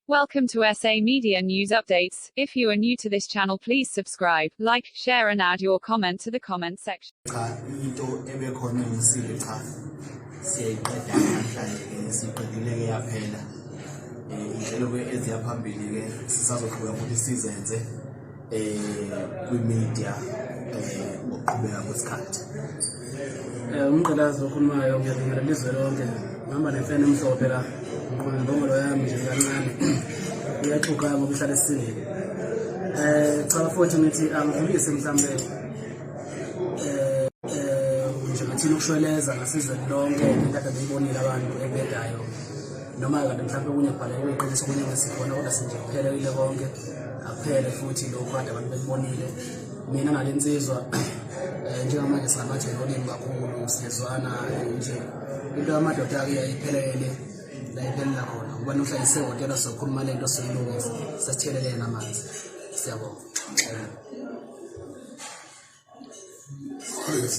Welcome to SA Media News Updates. If you are new to this channel, please subscribe, like, share and add your comment to the comment section. Cha, into ebekhona engisile, cha, siyayiqeda namhlanje ke, siyiqedile ke yaphela. Inhlelo ke eziya phambili ke sisazoqhubeka futhi sizenze kwi-media ngokuqhubeka kwesikhathi. Umgqilazi okhulumayo, ngiyabingelela izwe lonke. Ngihamba nemfene emhlophe la, ngiqhuma imbongolo yami nje kancane, iyaxhuga ngoba ihlala esisindile. Cha bafowethu, ngithi angidlulise mhlambe nje ngathini ukushweleza ngasizweni lonke into kade beyibonile abantu ebedayo, noma kade mhlawumbe okunye kubhaleke kuyiqiniso, okunye ngesikhona, kodwa sinje kuphelekile konke, akuphele futhi lokhu kade abantu bekubonile. Mina nale nsizwa njengamanje singamathe nolimi kakhulu, siyezwana nje. Into yamadoda-ke iyayiphelele la iphelela khona, ngoba nohlala isehhotela sokhuluma le nto, soyilungisa, sesithelelene amanzi. Siyabonga.